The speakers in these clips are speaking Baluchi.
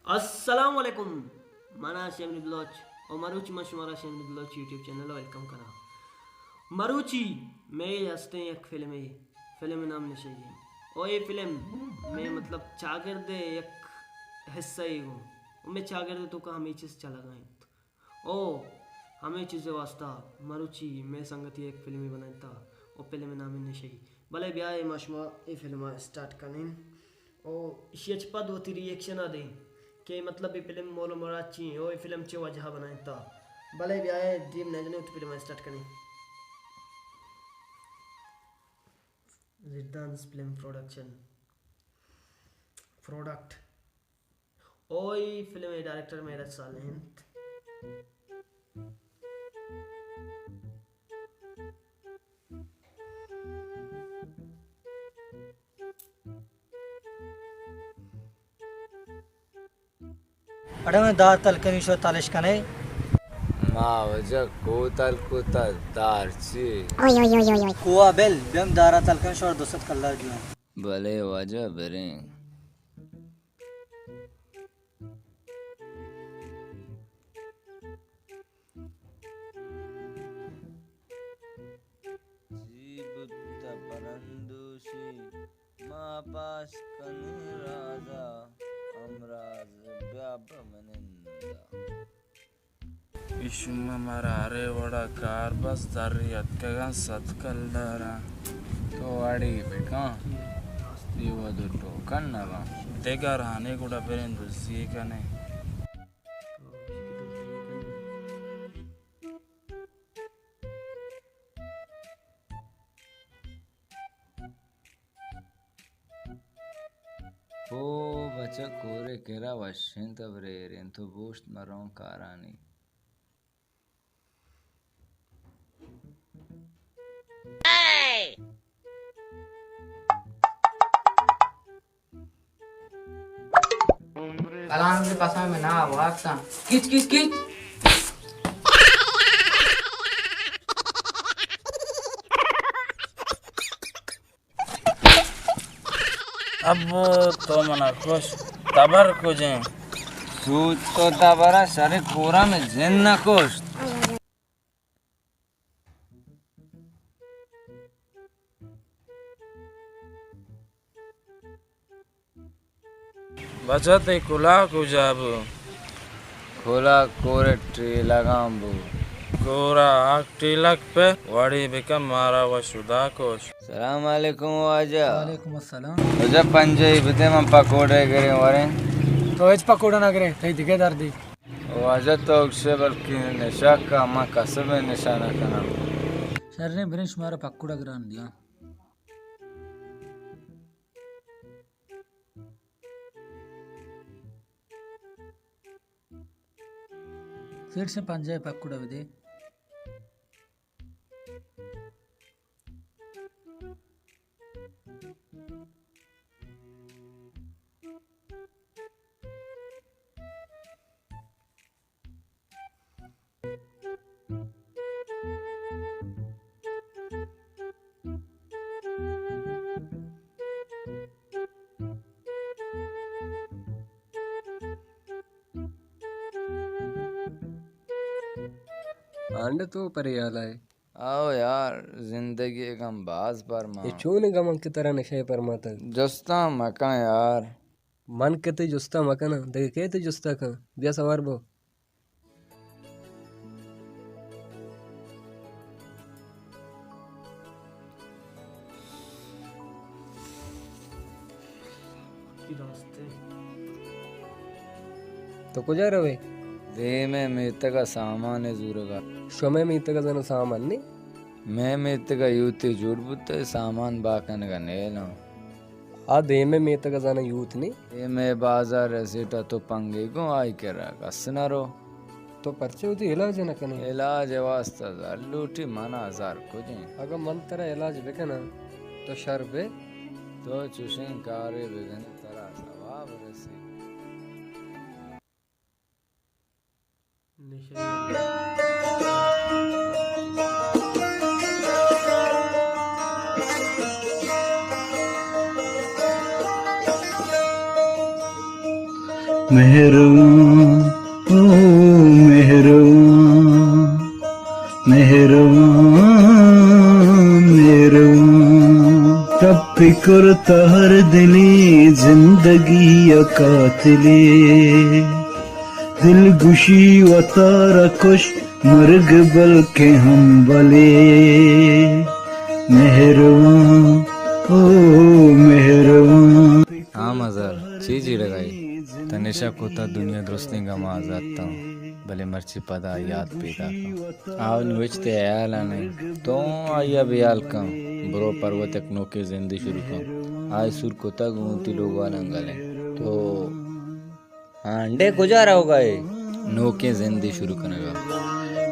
السلام علیکم، من آں شیمنی بلوچ و مروچی من شمارا شیمنی بلوچ یوٹیوب چینل ءَ ویلکم کناں۔ مروچی مئے ہستیں یک فلمے، فلم نام نشئی ایں۔ او اے فلم مئے مطلب چاگرد ءِ یک حصہ یے گوں، و مئے چاگرد ءِ توکا ہمے چیز چلگا انت۔ او ہمے چیز ءِ واسطہ مروچی مئے سنگتی یک فلمے بنائینتا، او فلم ءِ نام نشئی۔ بلے بیائے ما شما اے فلم ءَ اسٹارٹ کنیں۔ او ایشی ءَ چہ پد وتی ری ایکشن ءَ دیں کہ مطلب اے فلم مول و مراد چی ایں، او اے فلم چے وجہ ءَ بنائینتا۔ بلے بیائے دیر نہ جنیں، وتی فلم ءَ اسٹارٹ کنیں۔ زیردانز film production, product. O a film ءِ ڈائریکٹر معراج صالح انت۔ اڑے من دار تلکنی شو تلش کنے۔ ما وجہ کو تل کو تا دار چی؟ کوہ بل، بیم دارا تلکن شو دو سد کلدار جوان۔ بلے واجہ بریں۔ چی بوت پرندوشی، ما پاش کنیں رازا، ہمراز بیا پہ منندا۔ اے شوم ءَ مارا ہرے وڑا کار بس، زر اتکگاں سد کلداراں۔ تو اڑے بکن، اے وھد ءَ ٹوکن نہ باں۔ دگہ رانے گڑا بریں دزی کنیں۔ او بچک کورے کرا وشیں تبرے ایریں، تو بوشت مروں کارانی۔ کلام دے پسا میں نہ واکساں۔ کچ، کچ، کچ۔ ابو تو منا کش، تبر کجیں؟ سوچ تو تبرا شر کورا میں جن نہ کشت۔ بچہ تئی کلاہ کجا بو؟ کلاہ کور ٹیلگاں بو۔ کورا آک ٹیلگ پہ وڑی بکن مارا و شدا کش۔ سلام علیکم واجہ۔ وعلیکم السلام۔ واجہ پنجاہی بدے من پکوڑے گریں وریں۔ تو ہچ پکوڑا نہ گرے، تئی دگہ دردی۔ واجہ تو اکشے بلکہ نشہ کا، من کسب نشہ نہ کناں۔ شریں بریں شمارا پکوڑا گران دیاں۔ سیٹھ سے پنجاہ پکوڑا بدے۔ آنڈ تو پریال ءَ ئے۔ آؤ یار، زندگی ءِ غم باز پرما۔ اے چونیں غم انت کہ ترا نشہ ءَ پرماتگ؟ جستاں مکن یار۔ من کہ تئی جستاں مکناں، دگہ کئے تئی جستا کن؟ بیا سوار بو۔ تو کجا روئے؟ دیم ءَ میتگ ءَ سامان ءِ زورگ ءَ۔ شمئے میتگ ءَ زاناں سامان نی؟ مئے میتگ ءَ یوتے جوڑ بوتہ، سامان بہا کنگ ءَ نیلاں۔ آ دیم ءِ میتگ ءَ زاناں یوت نی؟ دیم ءِ بازار ءَ سیٹھ ءَ تو پنگے گوں آئی کرا کس نہ رو۔ تو پرچے وتی علاج نہ کنے؟ علاج ءِ واسطہ زر لوٹی، من ءَ زر کجیں؟ اگاں من ترا علاج بکناں تو شر بئے؟ تو چوشیں کارے بکن ترا ثواب رسی۔ مہرواں، او مہرواں، مہرواں، مہرواں، ٹپی کرتہ ہر دلے زندگی ءِ قاتلے۔ دل گوشی وتارا کش، مرگ بلکیں ہمبلے۔ مہرواں، او مہرواں۔ ہاں مزار، چی جیڑگ ءَ ئے؟ تہ نشہ کتہ، دنیا درستیں گم ءَ آزات تاں، بلے مرچی پدا یات پیداک آں۔ آ نوں ہچ تئی ہیال ءَ نہ اِنت۔ تو آئی ءَ بے ہیال کن، برو پروت یک نوکیں زندے شروع کن۔ آئی سور کتگ گوں وتی لوگ والاں گل اِنت۔ تو ہانڈے کجا روگ ءَ ئے؟ نوکیں زندے شروع کنگ ءَ۔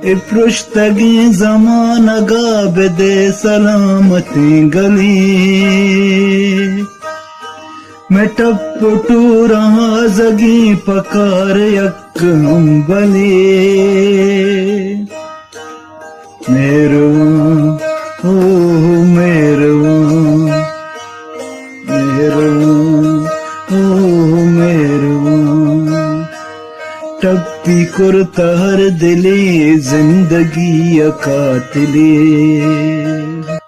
اے پرشتگیں زمانگ ءَ بدئے سلامتیں گلے۔ مئے ٹپ ءُ ٹوراں ہازگیں پکار یک ہمبلے۔ مہرواں، او مہرواں، مہرواں، او مہرواں۔ ٹپی کرتہ ہر دلے زندگی ءِ قاتلے۔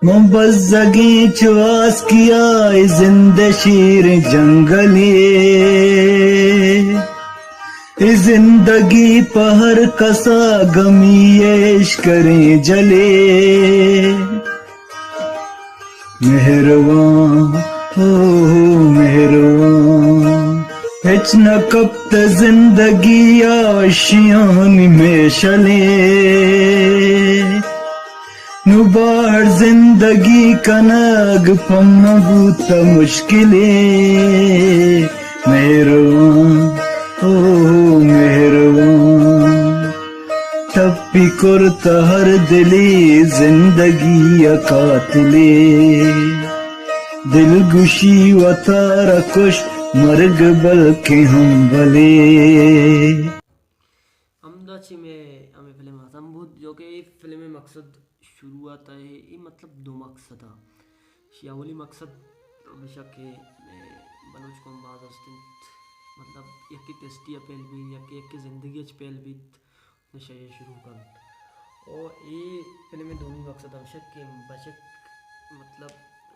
من بزگیں چو آسکیا اے زند ءِ شیریں جنگلے۔ اے زندگی پہ ہر کسا گمی ءِ اشکریں جلے۔ مہرواں، او مہرواں، ہچ نہ کپت زندگی ءَ وشیانی مئے شلے۔ نوں باہر زندگی کنگ پہ من بوتہ مشکلے۔ مہرواں، او مہرواں، ٹپی کرتہ ہر دلے زندگی ءِ قاتلے۔ دل گوشی وتارا کش، مرگ بلکیں ہمبلے۔ ہمدا چہ مئے ہمے فلم ختم بوت، جو کہ اے فلم ءِ مقصد شروعات ءَ اے، اے مطلب دو مقصد ءَ۔ شی اولی مقصد ہمیشہ کہ مئے بلوچ قوم باز است انت، مطلب یکے پیسٹی ءَ پہل بیت، یکے یکے زندگی ءَ چہ پہل بیت، نشہ ءَ شروع کنت۔ او اے فلم ءِ دومی مقصد ہمیشہ کہ بچک مطلب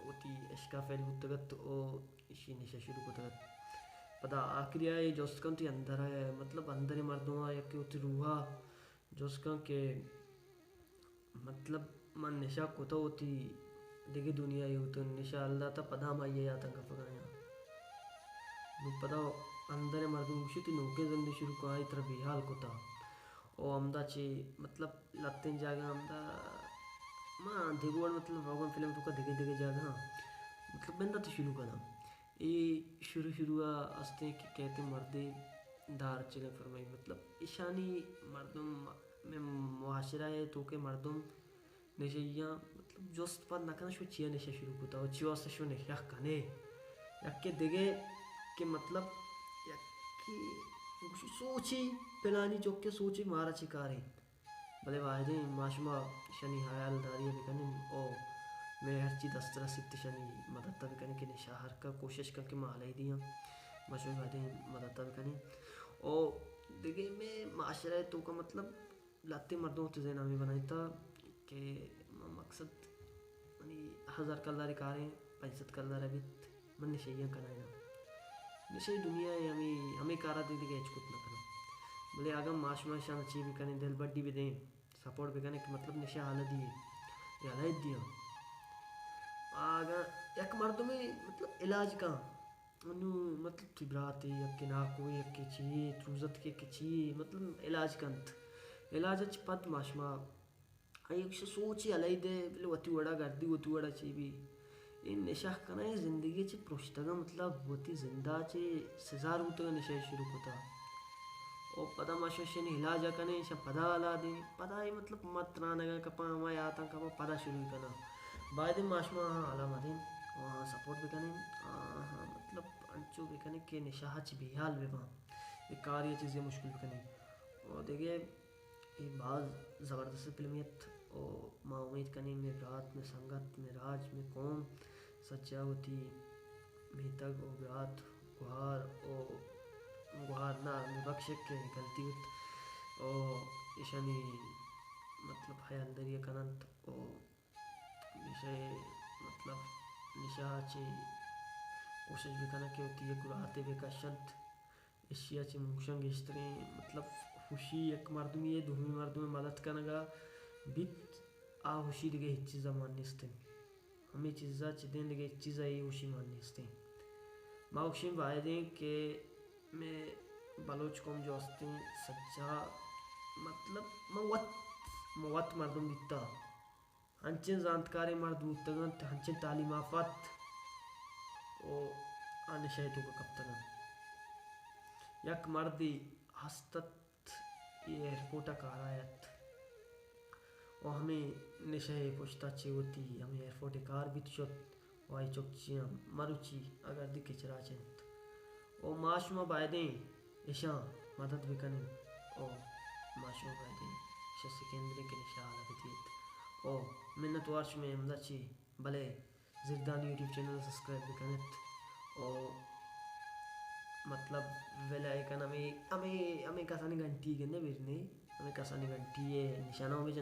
وتی عشق ءَ فیل بوتگ ات او ایشی نشہ شروع کتگ ات۔ پدا آخری ءَ اے جست کنت، اے اندر ءَ، مطلب اندر ءِ مردم ءَ یکے وتی روح ءَ جست کنت کہ مطلب من نشہ کتہ وتی دگہ دنیا ءَ وتی نشہ ہل داتہ، پدا ہم آئی ءِ یاتاں کپگ ءَ آں۔ نوں پدا اندر ءِ مردم گوشیت، تئی نوکیں زندے شروع کن، آئی ترا بے حال کتہ۔ او ہمدا چہ مطلب لہتیں جاگہ ہمدا ما دگہ وڑ مطلب روگاں فلم توکا دگہ دگہ جاگہ ہاں مطلب بندات شروع کناں۔ اے شروع شروع ءَ استیں کہ کہتے مردے دار چلے فرمائی، مطلب ایشانی مردم مئے معاشرہ ءِ توکے مردم نشہ یاں مطلب جست پد نہ کناں شو چیا نشہ شروع کتا و چی واسطہ شو نشہ کنے۔ یکے دگہ کہ مطلب یکے گوشی سوچی پلانی چکے سوچی مارا چی کاریں۔ بلے واہدیں ما شما اشانی ہیال داری ءَ بکنیں او مئے ہرچی دست رسیت اشانی مدت ءَ بکنیں کہ نشہ ہر کا کوشش کن کہ ما علیحدی آں، ما شمئے واہدیں مدت ءَ بکنیں۔ او دگہ مئے معاشرہ ءِ توکا مطلب لہتیں مردم وتی ذہن ءَ ہمے بنائینتہ کہ ما مقصد منی ہزار کلدارے کاریں، پنچ سد کلدار ءَ بیت، من نشہ یاں کنائیناں۔ نشہ دنیا ءِ ہمے، ہمے کار ءَ دگہ ہچ کت نہ کناں۔ بلے اگاں ما شما اشاں چی بکنیں، دلبڈی بدیں، سپورٹ بکنیں کہ مطلب نشہ ہلدی اے، اے ہلدی ایں۔ اگاں یک مردمے مطلب علاج کن، انوں مطلب تئی براتے، یکے ناکوے، یکے چیے، تروزتکے کہ چیے، مطلب علاج کنت۔ علاج ءَ چہ پد ما شما آئی ءَ گوشت سوچے علیحدہ، بلے وتی وڑا گردی، وتی وڑا چی بی۔ اے نشہ کناں، اے زندگی چہ پرشتگاں، مطلب وتی زندا چہ سزا روتگاں نشہ شروع کتا۔ او پدا ما شوشنی علاج کنیں، شا پدا حالا دیں، پدا اے مطلب ما ترانگاں کپاں، ہما یاتاں کپاں، پدا شروع کناں۔ باید ما شما ہاں حالا مدیں، و ہاں سپورٹ بکنیں، آ، ہاں مطلب انچو بکنیں کہ نشہ چہ بیحال بباں، اے کاری چیزے مشکل بکنیں۔ و دگہ اے باز زبردست فلمے ات و ما امیت کنیں مئے برات، مئے سنگت، مئے راج، مئے قوم سجا وتی میتگ و برات، گوہار و گوہار نہ، ہمے بخش کہ غلطی بوت و ایشانی مطلب ہیالداری کننت و نشہ ء مطلب نشہ ء چہ کوشش بکنن کہ وتی یک گراتے بکشنت۔ ایشی ء چہ من گوشاں گیشتریں مطلب خوشی یک مردمی ء دومی مردم ء مدد کنگ ء بیت، آ خوشی دگہ ہچ چیز ء مان نیست انت۔ ہمے چیز ء چہ دیں دگہ ہچ چیز ء اے خوشی مان نیست انت۔ ما گوشیں بائدیں کہ مئے بلوچ قوم جو استیں سجا مطلب من وت، من وت مردم بیتا۔ انچیں زانتکاریں مرد بوتگ انت، انچیں تعلیم یافت و آ نشہ ء توکا کپتگ انت۔ یک مردے ہست ات، اے ایئرپورٹ ء کارا ات و ہمے نشہ ء پشت ء چہ وتی ہمے ایئرپورٹ ء کار بیت شت و آئی چکچیاں مروچی اگردی کچراچ انت و ما شما بائدیں اشاں مدد بکنیں و ما شما بائدیں اشاں سکین بدیں کہ نشہ ء لگتی انت و منتوار شمئے ہمدا چی بلے زردانی یوٹیوب چینل ء سبسکرائب بکنت و مطلب بیل آئیکن ہمے، ہمے، ہمے کسانی گھنٹی گندے بیرنے، ہمے کسانی گھنٹی ء نشانہ ہمے